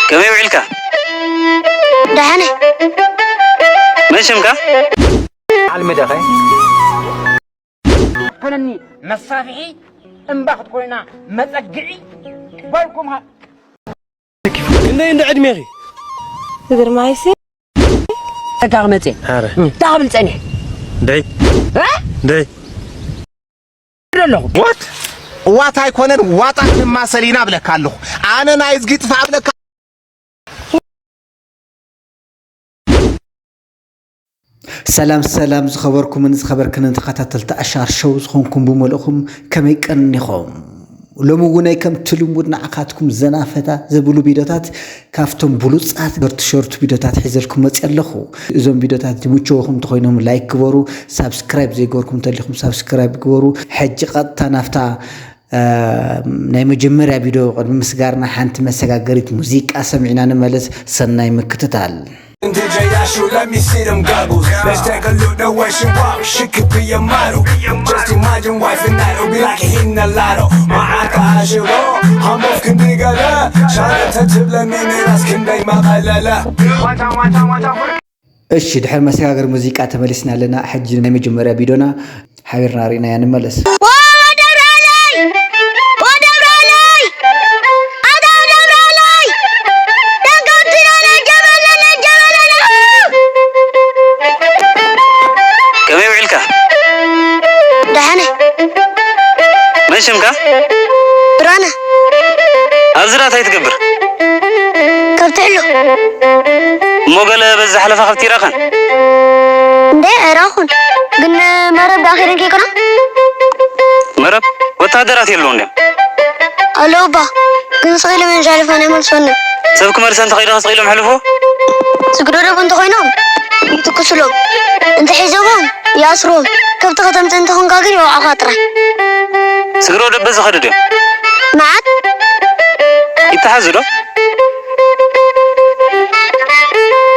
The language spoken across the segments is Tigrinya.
ከመይ ውዒልካ? ደሓነ። መን ሽምካ? ዓልሚ ደኸ ኮነኒ መሳፍሒ እምባ ክትኮይና መጸግዒ በልኩም ሃ- ክንደይ እንደ ዕድሜኺ? ግርማይሲ እታ ክመጽእ ኣረ እታ ክብል ጸኒሕ ደይ እ? ደይ ኣለኹ ዋት ዋት ኣይኮነን ዋጣ ንማሰል ኢና ብለካ ኣለኹ ኣነ ናይ እዝጊ ጥፋ ብለካ ሰላም ሰላም ዝኸበርኩምን ዝኸበርክንን ተኸታተልቲ ኣሻር ሸው ዝኾንኩም ብምልእኹም ከመይ ቀኒኹም? ሎሚ እውን ከምቲ ልሙድ ንዓኻትኩም ዘናፈታ ዘብሉ ቪዲዮታት ካብቶም ብሉፃት ገርትሸርቱ ቪዲዮታት ሒዘልኩም መፅእ ኣለኹ። እዞም ቪዲዮታት ዝምችወኹም እንተኾይኖም ላይክ ግበሩ። ሳብስክራይብ ዘይገበርኩም እንተሊኹም ሳብስክራይብ ግበሩ። ሕጂ ቀጥታ ናፍታ ናይ መጀመርያ ቪድዮ ቅድሚ ምስጋርና ሓንቲ መሰጋገሪት ሙዚቃ ሰሚዕና ንመለስ። ሰናይ ምክትታል። Into J Dash, let me see them goggles. Let's take a look the way she walk. She could be a model. Just imagine wife and I will be like hitting the lotto. My eye got shit on. I'm off can nigga la. Shout out to Tibla Nene, that's can they my la la. እሺ ድሕሪ መሰጋገሪ ሙዚቃ ተመሊስና ኣለና። ሕጂ ናይ መጀመርያ ቪድዮና ሓቢርና ርኢናያ ንመለስ። ከመይ ውዒልካ? ደሓነ። መን ሽምካ? ብርሃነ። ኣብዚ ዳኣ እንታይ ትገብር? ከብቲ ሕሉ። እሞ ገለ በዚ ዝሓለፈ ከብቲ ይረኸን? እንዴ ኣይረኹን። ግን መረብ ዳኣ ከይደን ከይኮና? መረብ? ወታደራት የለውን ድዮም? ኣለዉ እባ። ግን ስቕ ኢሎም እዮም ዝሓልፉ ኣነ ኣይመልሶን። ሰብ ክመልሰ እንተኸይደ ስቕ ኢሎም የሕልፉ? ስግደዶም እንተኾይኖም ይትኩስሎም። እንተሒዞምዎም ይኣስርዎም። ከብቲ ከተምጽእ እንተኾንካ ግን ይወቕዑኻ ጥራይ። ስግሮ ደበ ዝኸዱ ድዮም? መዓት ይተሓዙ ዶ?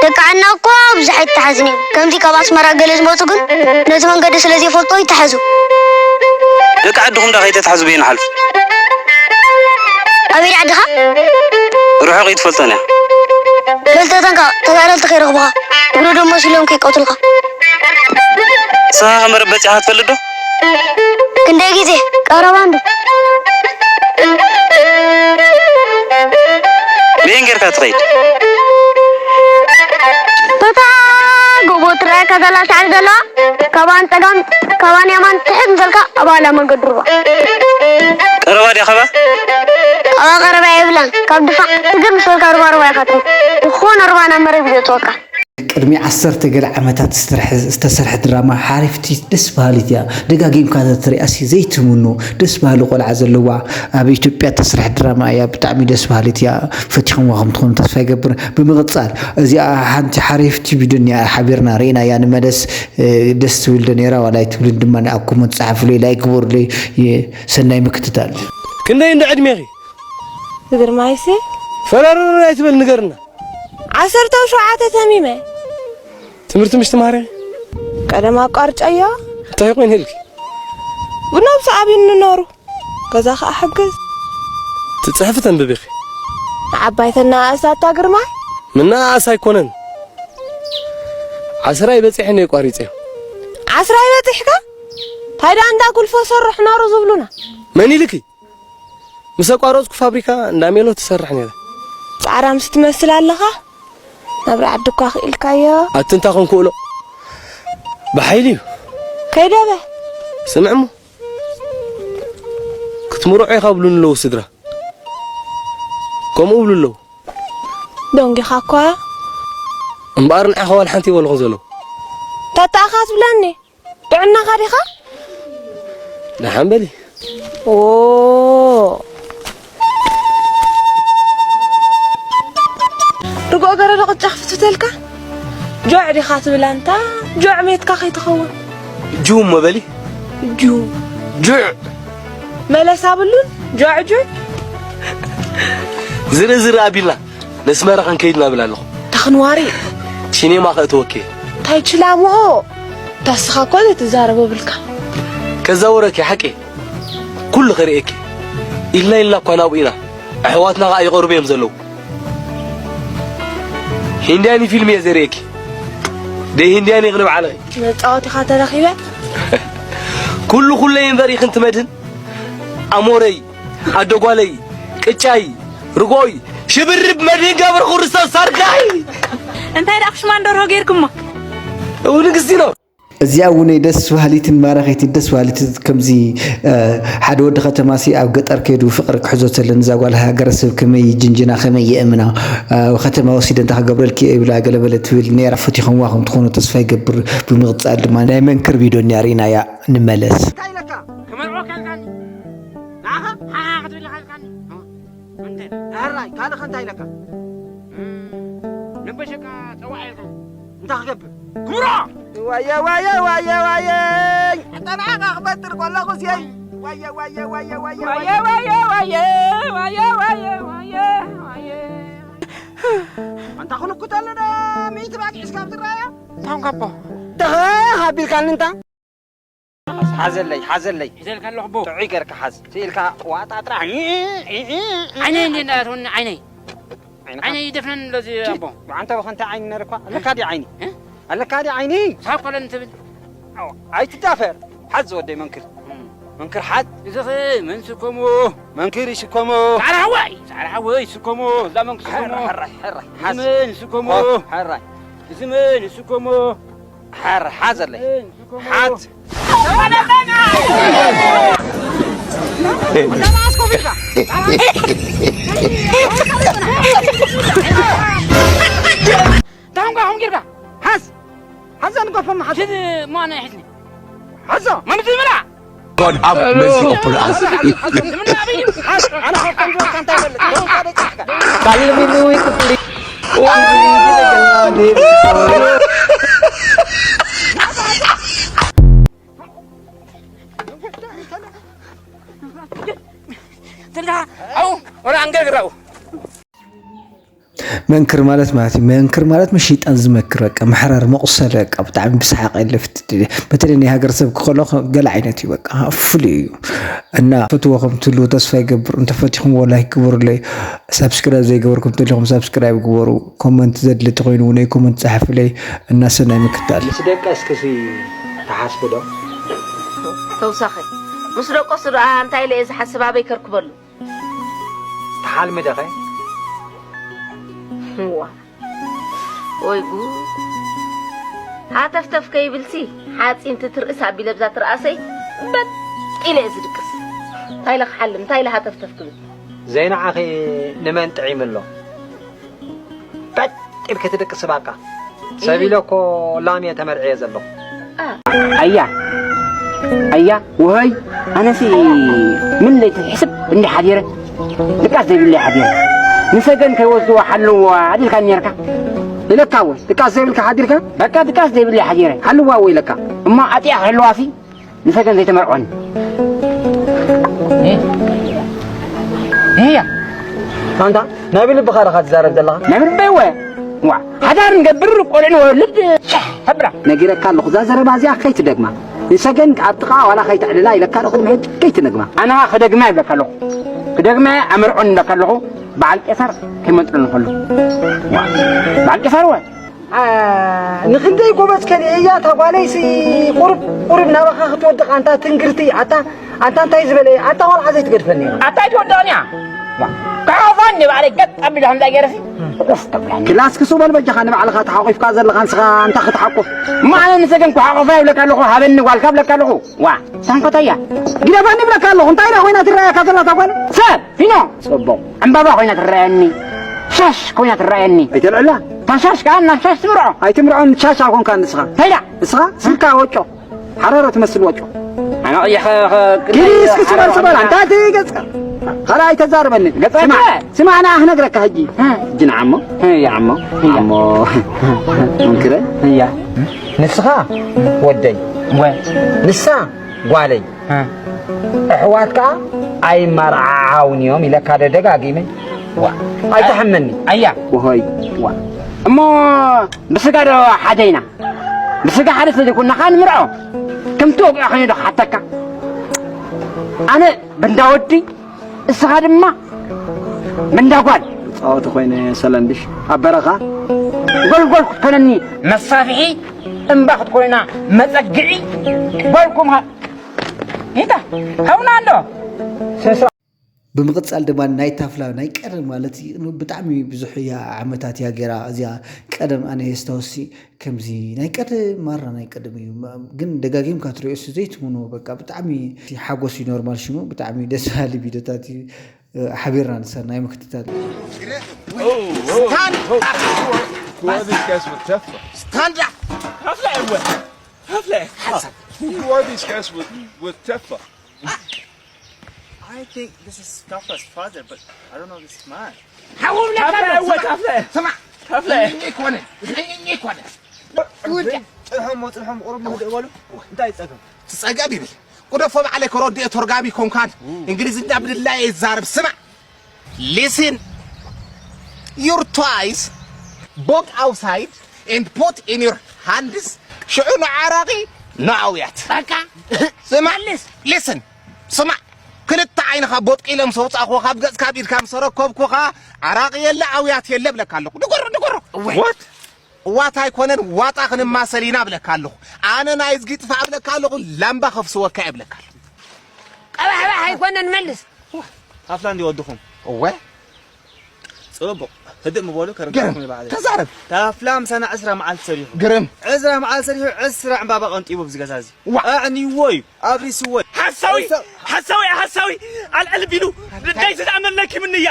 ደቂ ዓና እኮ ብዙሕ ኣይተሓዝን እዮም። ከምዚ ካብ ኣስመራ ገለ ዝመጹ ግን ነቲ መንገዲ ስለ ዘይፈልጦ ይተሓዙ። ደቂ ዓድኹም ዳ ከይተትሓዙ በየን ሓልፉ? ኣበይ ዓድኻ? ርሑቕ ይትፈልጦን እያ። በልተተንካ ተጋደልቲ ከይረኽቡኻ እግሪ ደሞ ሲሎም ከይቀትሉኻ። ንስኻ ከ መረበጺ ኢኻ ትፈልጥ ዶ? ክንደይ ግዜ ቀረባ እንዶ። በየን ጌርካ ትኸይድ? በታ ጎቦ ትረኣየካ ዘላ ሳዕሪ ዘለዋ ካባን ጸጋም ካባን የማን ትሕት ምስ በልካ ኣብ ኣላ መንገዲ ሩባ። ቀረባ ድያ ካባ? ካባ ቀረባ የብላን። ካብ ድፋዕ ትግር ምስ በልካ ሩባ ሩባ ኢኻ ትረኽብ። ዝኾነ ሩባ ናብ መሬት እዩ ዘእትወካ። ቅድሚ ዓሰርተ ገለ ዓመታት ዝተሰርሐ- ዝተሰርሐት ድራማ ሓሪፍቲ ደስ በሃሊት እያ። ደጋጊምካ ተትሪኣሲ ዘይትምኖ ደስ በሃሊ ቆልዓ ዘለዋ ኣብ ኢትዮጵያ እተሰርሐት ድራማ እያ። ብጣዕሚ ደስ በሃሊት እያ። ፈቲኹምዋ ከም ትኾኑ ተስፋ ይገብር። ብምቕጻል እዚኣ ሓንቲ ሓሪፍቲ ቪድዮ እኒኣ ሓቢርና ርኢናያ ንመለስ። ደስ ትብል ዶ ነይራ ዋላ ኣይትብልን ድማ ኣብ ኮመንት ጸሓፉለይ ላይክ ግበሩለይ። ሰናይ ምክትታል። ክንደይ እንደ ዕድሜኺ? ግርማይሲ ፈረርር ኣይትበል ንገርና። ዓሰርተ ሸውዓተ ተሚመ ትምህርቲ ምሽ ትማሪ ቀደም ኣቋርጨዮ እንታይ ኮይን ህልኪ ብነብሱ ኣብዩ ንነሩ ገዛ ከዓ ሕግዝ ትፅሕፊ ተንብቢኺ ንዓባይተና ኣእሳታ ግርማ ምናኣስ ኣይኮነን ዓስራይ በፂሐ ነይ ቋሪፀዮ ዓስራይ በፂሕካ ታይዳ እንዳ ጉልፎ ሰርሕ ነሩ ዝብሉና መን ኢልኪ ምስ ኣቋረፅኩ ፋብሪካ እንዳ ሜሎ ትሰርሕ ነይረ ፃዕራምስ ትመስል ኣለኻ ናብሪ ዓዲ እኳ ክኢልካዮ ኣቲ እንታይ ኮንኩ እሎ ብሓይሊ እዩ ከይደበ ስምዕሞ ክትምርዖ ኢኻ ብሉኒ ኣለዉ ስድራ ከምኡ ብሉ ኣለዉ ደንጊኻ እኳ እምበኣር ንዓኻ ዋላ ሓንቲ ይበልኹን ዘለዉ ታጣኻ ትብለኒ ጥዕናኻ ዲኻ ደሓን በሊ ኦ ርግኦ ገረዶ ቅጫ ክትፍተልካ ጆዕ ዲኻ ትብል ኣንታ ጆዕ ቤትካ ከይትኸውን ጁ እሞ በሊ ጁ ጁዕ መለስ ኣብሉን ጆዕ ጁዕ ዝርኢ ዝርኢ ኣቢልና ነስመራ ክንከይድ ናብል ኣለኹ ተኽንዋሪ ሲኔማ ከእተወኪ እንታይ ችላምኦ ታስኻ እኮ ዘይትዛረቦ ብልካ ከዛውረኪ ሓቂ ኩሉ ክርእየኪ ኢልና ኢልና እኳ ናብኡ ኢና ኣሕዋትና ከዓ ይቐርቡ እዮም ዘለዉ ሂንዳኒ ፊልም እየ ዘርእየኪ። ደይ ሂንዳኒ ክንብዓለኺ። መጻወቲኻ ተረኺበ? ኩሉ ኩለይ እምበር ኢኽን ትመድህን። ኣሞረይ፣ ኣደጓለይ፣ ቅጫይ፣ ርጎይ፣ ሽብርብ መድህን ገብረ ክርስቶስ ሰርጋይ። እንታይ ደኣ ኩሽማን ደርሆ ጌርኩሞ? እው ንግስቲ ነው። እዚኣ እውን ደስ በሃሊትን ማራኺትን ደስ በሃሊትን ከምዚ፣ እ፣ ሓደ ወዲ ከተማሲ ኣብ ገጠር ከይዱ ፍቕሪ ክሕዞ ተለን እዛ ጓል ሃገረሰብ ከመይ ጅንጅና ከመይ የእምና፣ እ፣ ከተማ ወሲደ እንታይ ክገብረልኪ እየ ይብላ ገለ በለ ትብል ነይራ። ፈቲኹምዋ ከም ትኾኑ ተስፋ ይገብር። ብምቕጻል ድማ ናይ መንክር ቪድዮ እኒኣ ርኢናያ ንመለስ። እንታይ ኢለካ? ክመርዖ ካልካኒ። ንዓኻ? ሓሓ ክትብል ኢኻ ኢልካኒ። እንታይ? ሕራይ፣ ካልእ ከ እንታይ ኢለካ? እም፣ ነበሸካ ጸዋዕ ኢልካ። እንታይ ክገብር? ክብሮ! ዋየ፣ ዋየ፣ ዋየ፣ ዋየ! ኣታ ንዓኻ ክፈጥር ከለኹስ የይ! ዋየ፣ ዋየ፣ ዋየ፣ ዋየ፣ ዋየ፣ ዋየ! ዋየ፣ ዋየ፣ ዋየ፣ ዋየ፣ ዋየ! ኣንታ ክንኩት ኣለና፣ ሚእቲ ባጊዕ እስካብ ትረኣያ? ታንካቦ። ተኸ፣ ሃቢልካኒ እንታ? ሓዘለይ፣ ሓዘለይ። ሒዘልካ ኣለኹ፣ ኣቦ። ጥዑይ ጌርካ ሓዝ። ስኢልካ ዋጣ ጥራሕ። ዓይነይ እንዴ እንዳትወኒ፣ ዓይነይ። ዓይንኻ? ዓይነይ ይደፍነን ኣሎ እዚ፣ ኣቦ። ብዓንተ ብኸንተ ዓይኒ ነርኳ። ኣለካ ድዩ ዓይኒ? እ? ኣለካ ድዩ ዓይኒ? ሳብ ኮለን ትብል። ኣዎ፣ ኣይትዳፈር። ሓዝ ወደይ መንክር። እም። መንክር ሓዝ። እዚ ኸ መን ስከሞ? መንክር ይስከሞ። ጻዕዳ ሓወይ፣ ጻዕዳ ሓወይ ስከሞ። እዛ መንክር ስከሞ። ሕራይ፣ ሕራይ፣ ሕራይ። እዚ ሓዝ። መን ስከሞ? ኦ፣ ሕራይ። እዚ መን ስከሞ? ሓር፣ ሓዘለይ። ሓት። ታንኳ ኹም ጌርካ። ሓዝ። ሓዘን ጎፈም ሓዝ። ሽድ ማነ ይሕዝኒ። ሓዞ። መምዚ ብላ። God have mercy upon us። መንክር ማለት ማለት እዩ። መንክር ማለት ምስ ሸይጣን ዝመክር፣ በቃ፣ መሕረር፣ መቑሰል፣ በቃ፣ ብጣዕሚ ብሰሓቕ የለፍት። በተለይ ናይ ሃገር ሰብ ክኸሎ ገለ ዓይነት እዩ፣ በቃ፣ ፍሉይ እዩ። እና ፈትዎ ከም ትህልዎ ተስፋ ይገብር። እንተፈቲኹምዎ ላይክ ግበሩለይ። ሳብስክራይብ ዘይገበርኩም እንተሊኹም ሳብስክራይብ ግበሩ። ኮመንት ዘድሊ ተኾይኑ እውን ኮመንት ጸሓፉለይ። እና ሰናይ ምክታል። ምስ ደቀስክሲ ትሓስቢ ዶ? ተውሳኸ። ምስ ደቀሱ ደኣ እንታይ ኢለ እየ ዝሓስብ፣ ኣበይ ከርክበሉ? ትሓልሚ ደኸ? እዋ። ወይ ጉድ። ሃተፍተፍ ከይብልሲ፣ ሓጺን ትትርእስ ኣቢለ ብዛ ትርኣሰይ፣ በጥ ኢለ እየ ዝድቅስ። እንታይ ኢለ ክሓልም፣ እንታይ ኢለ ሃተፍተፍ ክብል? ዘይንዓኺ ንመን ጥዒሙ ኣሎ? በጥ ኢልኪ ትድቅሲ ባቃ። ሰብ ኢለ እኮ ላም እየ ተመርዕየ ዘለኹ። ኣያ፣ ኣያ፣ ውሀይ፣ ኣነሲ ምን ለይቲ ሕስብ እንዲ ሓዲረ፣ ድቃስ ዘይብለይ ሓዲረ። ንሰገን ከይወስድዋ ሓልዋ ኣዲልካ ነርካ። ኢለካ ወይ፣ ድቃስ ዘይብልካ ሓዲርካ? በቃ ድቃስ ዘይብለይ ሓዲረ፣ ሓልዋ ወይ ኢለካ። እሞ ኣጢኣ ክሕልዋሲ፣ ንሰገን ዘይተመርዖኒ። እያ። ኣንታ፣ ናይ ብልብኻ ዲኻ ትዛረብ ዘለኻ? ናይ ብልበይ ወ-፣ ዋ፣ ሓዳር ንገብር፣ ቆልዑ ንወልድ፣ ሸሕ፣ ተብላ። ነጊረካ ኣለኹ፣ እዛ ዘረባ እዚኣ ከይትደግማ። ንሰገን ኣብ ጥቓ ዋላ ከይተዕልላ ኢለካ ኣለኹ፣ ንሕጂ ከይትደግማ። ኣነ ኸኣ ክደግማ ይብለካ ኣለኹ። ክደግማ ኣመርዖኒ ይብለካ ኣለኹ፣ በዓል ቄሳር ከይመንጥረኒ ከሎ። ዋ፣ በዓል ቄሳር ወ-፣ ኣ፣ ንኽንደይ ጎበዝ ከሊአ እያ እታ ጓለይሲ፣ ቁሩብ፣ ቁሩብ ናባኻ ክትወድቕ፣ ኣንታ ትንግርቲ፣ ኣታ፣ ኣንታ እንታይ ዝበለ፣ ኣታ ቆልዓ ዘይትገድፈኒ እያ። ኣታ ኣይትወድቕን እያ። ዋ፣ ክሓቑፋ እንደ ባዕለይ ገጥ ኣቢለ ከምዛ ገይረሲ፣ ቁፍ ተብላኒ። ክላስ ክስቕ በል በጃኻ፣ ንባዕልኻ ተሓቑፍካ ዘለኻ ንስኻ እንታይ ክትሓቁፍ? እሞ ኣነ ንሰገን ክሓቑፋ ይብለካ ኣለኹ፣ ሃበኒ ጓልካ ይብለካ ኣለኹ። ዋ፣ ሳንኮታ እያ። ግደፋኒ ይብለካ ኣለኹ፣ እንታይ ኢላ ኮይና ትረኣየካ ዘላ እታ ጓል? ሰብ ፊኖ፣ ጽቡቕ። ዕምባባ ኮይና ትረኣየኒ። ሻሽ ኮይና ትረኣየኒ። ኣይተልዕላ። እታ ሻሽ ከኣ ናብ ሻሽ ትምርዖ። ኣይትምርዖን፣ ሻሽ ኣይኮንካን ንስኻ። እንታይ ደኣ? ንስኻ ስልካ ወጮ። ሓራሮ ትመስል ወጮ። ኣነ ቀይሕ ኸ-፣ ኸ-፣ ኪዲ እስኪ ስበር፣ ሓራሮ ስበር፣ ኮይና። ኣንታ እቲ ገጽካ። ካልእ ኣይተዛርበኒ። ገጽካ ስማዕ፣ እንታይ? ስማዕ፣ ኣነ ክነግረካ ሕጂ። እ። ሕጂ ንዓሞ። እ፣ ያ። ንዓሞ። እ፣ ያ። ዓሞ። እንክረ። እ፣ ያ። ንስኻ ወደይ። ወይ። ንሳ ጓለይ። እ። ኣሕዋት ከኣ ኣይመርዓዓውን እዮም ኢለካ ዶ ደጋጊመ? ዋ። ኣይትሓመኒ። ኣያ። ወሆይ። ዋ። እሞ ብስጋ ዶ ሓደ ኢና? ብስጋ ሓደ ስለ ዘይኮንና ከኣ ንምርዖ። ከምቲ ወግዒ ኾይኑ ዶ ክሓተካ? ኣነ ብንዳ ወዲ፣ እስኻ ድማ ብንዳ ጓል። ጻወቲ ኮይነ ሰለንድሽ ኣብ በረኻ ጎልጎል ክትኮነኒ መሳፍሒ እምባ ክትኮይና መጸግዒ ጓልኩም ሃ- ይታ ሃውና ኣሎ። ስነ ስርዓት። ብምቕፃል ድማ ናይ ታፍላ ናይ ቀደም ማለት እዩ። ብጣዕሚ ብዙሕ እያ ዓመታት እያ ገይራ እዚኣ። ቀደም ኣነ የስታወሲ ከምዚ ናይ ቀደም ማራ ናይ ቀደም እዩ። ግን ደጋጊምካ ትሪኦ ስ ዘይትምኖ በቃ ብጣዕሚ ሓጎስ እዩ። ኖርማል ሽሙ ብጣዕሚ ደስ በሃሊ ቪዲዮታት እዩ። ሓቢርና ንሰናይ ምክትታል። Stand up! Stand up! Hafle ewe. Hafle. Who are these guys with, with Teflon? I think this is Tafla's father, but I don't know this man. Hafle ewe, hafle. Sama. Hafle. Ni kone. Ni kone. ጽልሖም ጽልሖም ቁሩብ ንህድእ በሉ። እንታይ ጸገም? ትጸገብ ይብል። ቁደፎ ባዕለይ ከረድኦ ተርጋሚ ኮንካን እንግሊዝኛ ብድላይ ይዛረብ። ስማ። Listen. Your toys, book outside and put in your hands. ሽዑ ንዓራቂ ንኣውያት። በቃ። ስማ። Listen. ስማ። ክልተ ዓይንኻ ቦጥቂሎም ሰውጻእኩ ካብ ገጽካ ኣብ ኢድካ ምስ ኣረከብኩኻ ዓራቂ የለ ኣውያት የለ ብለካ ኣለኹ። ንገሮ ንገሮ። What? ዋታ ኣይኮነን ዋጣ ክንማሰል ኢና ብለካ ኣለኹ። ኣነ ናይ እዝጊ ጥፋእ ብለካ ኣለኹ። ላምባ ከፍስወካ እየ ብለካ ኣለኹ። ቀባሕባሕ ኣይኮነን መልስ። ታፍላ እንዲ ወድኹም እወ ጽቡቕ ህድእ ምበሉ ከርጋኩም ይባዕል። ተዛረብ። ታፍላ ምሳና ዕስራ መዓልቲ ሰሪሑ ግርም። ዕስራ መዓልቲ ሰሪሑ ዕስራ ዕምባባ ቀንጢቡ ኣብዚ ገዛ እዚ ዋ። ኣዕንይዎ እዩ ኣብሪስዎ እዩ። ሓሳዊ ሓሳዊ ሓሳዊ ኣልዕል ቢሉ ደይ ትዳመለኪ ምንያ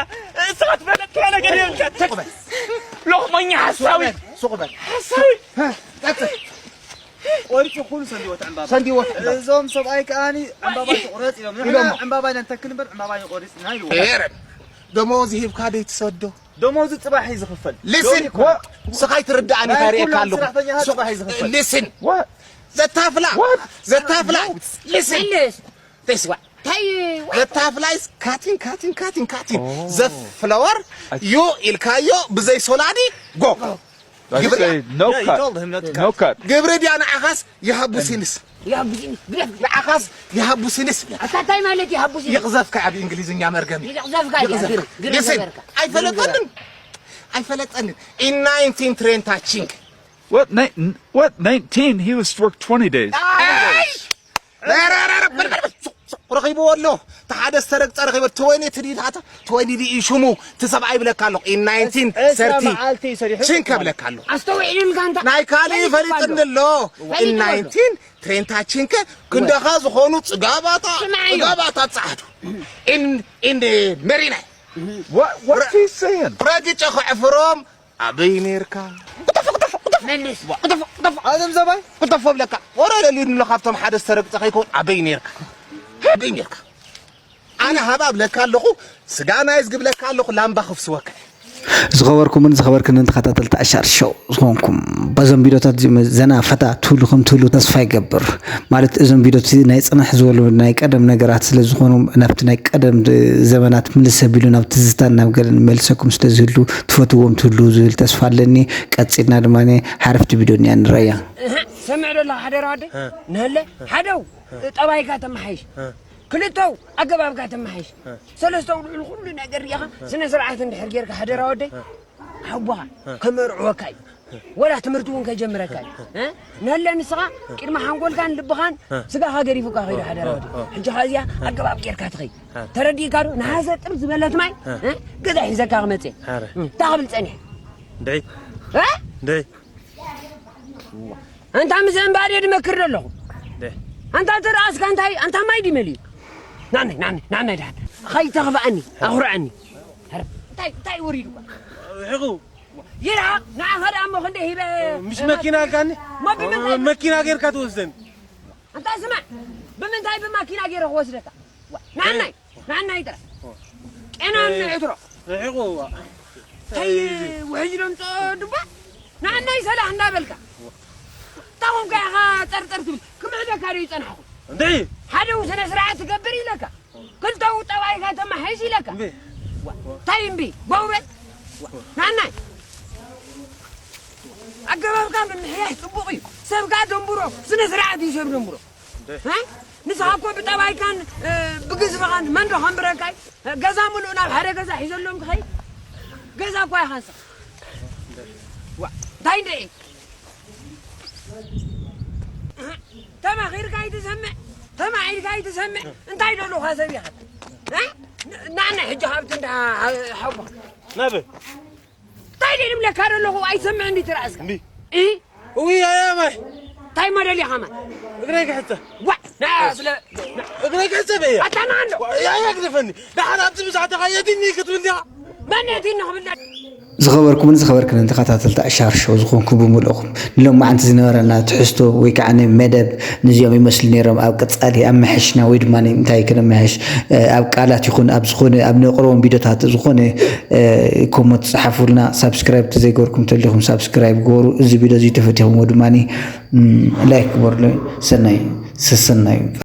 እስኻ ትፈለጥካ ነገር የብልካ። ሎኽመኛ ሓሳዊ ሱቕ በል ሓሳዊ ቀጽል። ቆሪጹ ኩሉ ሰንዲዎ እቲ ዕምባባ ሰንዲዎ። እዞም ሰብኣይ ከኣኒ ዕምባባ ትቑረጽ ኢሎም ንሕና ኢሎም። ዕምባባ ኢና ንተክል እምበር ዕምባባ ይቆሪጽና ኢልዎ። ኤረን ደሞዝ ሂብካ ደይ ትሰዶ። ደሞዙ ጽባሕ እዩ ዝኽፈል። Listen. ሎሚ ይኮነ። ስኻይ ትርዳእኒ ናይ ታሪእካ ኩሎም ኣለኹ። ሰራሕተኛታት ጽባሕ እዩ ዝኽፈል። Listen. ዘታፍላ ዘታፍላ። Listen. መልስ This one. እንታይ ዘታፍላ is cutting cutting cutting cutting. ዘፍለወር ዩ ኢልካዮ ብዘይ ሶላዲ ጎ I ግብሪ- say no Yeah, you cut. told him not to No cut. cut. ግብሪ ድያ ንዓኻስ ይሃቡ ሲንስ ይሃቡሲኒ ግደፍ ግደፍ ንዓኻስ ይሃቡ ሲንስ ብለካ ኣታ እንታይ ማለት ይሃቡሲኒ ይቕዘፍካ ኣብ እንግሊዝኛ መርገም እዩ። ይቕዘፍካ ይቕዘፍ። ግደፍ Listen. ነበርካ ኣይፈለጠንን ኣይፈለጠንን። In nineteen ትሬንታ ቺንክ What? Ni- what? nineteen? He was worked twenty days. ረኺብዎ ኣሎ። እቲ ሓደ ዝተረግጸ ረኺበ ትወኒ እቲ ድዩ ታታ ትወኒ ድዩ ሽሙ እቲ ሰብኣይ ይብለካ ኣለኹ። In nineteen thirty መዓልቲ እዩ ሰሪሑ ቺንክ ብለካ ኣለኹ። ኣስተውዒሉልካ እንታ ናይ ካልእ ይፈልጥኒ ኣሎ። In nineteen ትሬንታ ቺንክ ክንደኻ ዝኾኑ ጽጋባታ ስምዓዮ። ጽጋባታ ጻሕዱ። In in ሜሪናይ What? What's he saying? ረግጨ ክዕፍሮም ኣበይ ነርካ? መልስ ኣዞም ዘባይ ክተፎ ብለካ ወረ ደልዩ ንሎ ካብቶም ሓደ ዝተረግጸ ከይከውን ኣበይ ነርካ? ኣበይ ነርካ? ኣነ ሃባ ብለካ ኣለኹ ስጋ ናይ ዝግብለካ ኣለኹ ላምባ ክፍስወካ። ዝኸበርኩምን ዝኸበርክንን ተኸታተልቲ ኣሻር ሸው ዝኾንኩም በዞም ቪዲዮታት እዚኦም ዘና ፈታ ትብሉ ከም ትህሉ ተስፋ ይገብር። ማለት እዞም ቪዲዮት ናይ ፅንሕ ዝበሉ ናይ ቀደም ነገራት ስለ ዝኾኑ ናብቲ ናይ ቀደም ዘመናት ምልስ ኣቢሉ ናብ ትዝታን ናብ ገለን መልሰኩም ስለ ዝህሉ ትፈትዎም ትህሉ ዝብል ተስፋ ኣለኒ። ቀፂልና ድማ ሓረፍቲ ቪዲዮ እኒኣ ንረያ። ሰምዕ ዶ ኣለኻ ሓደራ ወደይ ነለ ሓደው ጠባይካ ተመሓይሽ ክልተው ኣገባብካ ተመሓይሽ ሰለስተው ልዕሊ ኩሉ ነገር ሪኢኻ ስነ ስርዓት እንድሕር ጌርካ ሓደራ ወደይ ሓቦኻ ከመርዕወካ እዩ ወላ ትምህርቲ እውን ከጀምረካ እዩ እ? ነለ ንስኻ ቅድሚ ሓንጎልካን ልብኻን ስጋኻ ገዲፉካ ከይዱ ሓደራ ወደይ ሕጂ ኸዚኣ ኣገባብ ጌርካ ትኸይ ተረዲእካ ዶ ነሃሰ ጥር ዝበለት ማይ እ? ገዛ ሒዘካ ክመፅእ እታ ክብል ፀኒሐ ደይ እ? ደይ ኣንታ ምስ እምባዴ ድመክር ዘለኹ ኣንታ ተረኣስካ እንታይ ኣንታ ማይ ድመልዩ ናናይ ናናይ ናናይ ድሓን ኸይተኽፍኣኒ ኣኹርዐኒ እንታይ እንታይ ወሪዱካ ርሕቑ ይርሓቕ ንዓኻ ደኣ እሞ ክንደ ሂበ ምሽ መኪና ኣልካኒ ሞ ብምንታይ መኪና ጌርካ ትወስደኒ ኣንታ ስማዕ ብምንታይ ብማኪና ገይረ ክወስደካ ናናይ ናናይ ጥራ ቄና ንዕትሮ ርሕቑ እንታይ ውሕጅ ደምፆ ድባ ናናይ ሰላሕ እንዳበልካ ታኹም ከ ኢኻ ፀርፀር ትብል ክምዕደካ ዶ ይፀናሕኹ እንድዒ ሓደ ስነ ስርዓት ትገብር ኢለካ ክልተው ጠባይካ ተመሓይሽ ኢለካ እንታይ እምቢ ጎውበል ናናይ ኣገባብካ ምምሕያሽ ፅቡቕ እዩ ሰብካ ደንብሮ ስነ ስርዓት እዩ ሰብ ደንብሮ ንስኻ እኮ ብጠባይካን ብግዝፍኻን መን ዶ ከንብረካ እዩ ገዛ ምሉእ ናብ ሓደ ገዛ ሒዘሎም ክኸይድ ገዛ እኳ ይኻንሳ። ዋ፣ እንታይ እንደ ተማኺርካ ኣይትሰምዕ፣ ተማዒድካ ኣይትሰምዕ። እንታይ ደለኻ ሰብ ኢኻ? እ? ን-፣ ናነ ሕጂ ካብቲ እንዳ ሓቦ። ናበይ? እንታይ ደይ ንብለካ ደለኹ ኣይሰምዕ እንዲ ትራእስካ። እንዲ? እ? እውይ፣ ኣያ ማይ። እንታይ መደል ኢኻ ማይ? እግረይ ክሕጸ። ዋ፣ ና ስለ እግረይ ክሕጸ በየ። ኣታ ና ኣሎ። ዋ፣ ኣያ ግደፈኒ። ደሓን ኣብቲ ብዛዕተኻ የድኒ ክትብል ዲኻ? መን የድኒ ክብል? ዝኸበርኩምን ዝኸበርክንን ተኸታተልቲ ኣሻር ሾው ዝኾንኩ ብምልእኹም፣ ንሎማዓንቲ ዝነበረና ትሕዝቶ ወይ ከዓ ናይ መደብ ንዚኦም ይመስሉ ነይሮም። ኣብ ቀጻሊ ኣብ ምሕሽና ወይ ድማ እንታይ ክነምሕሽ፣ እ፣ ኣብ ቃላት ይኹን ኣብ ዝኾነ ኣብ ነቕርቦም ቪዲዮታት ዝኾነ፣ እ፣ ኮመንት ጸሓፉልና። ሳብስክራይብ ተዘይገርኩም ተሊኹም ሳብስክራይብ ገበሩ። እዚ ቪዲዮ እዚ ተፈቲኹምዎ ድማ፣ ም፣ ላይክ ግበሩለይ። ሰናይ ሰሰናዩ።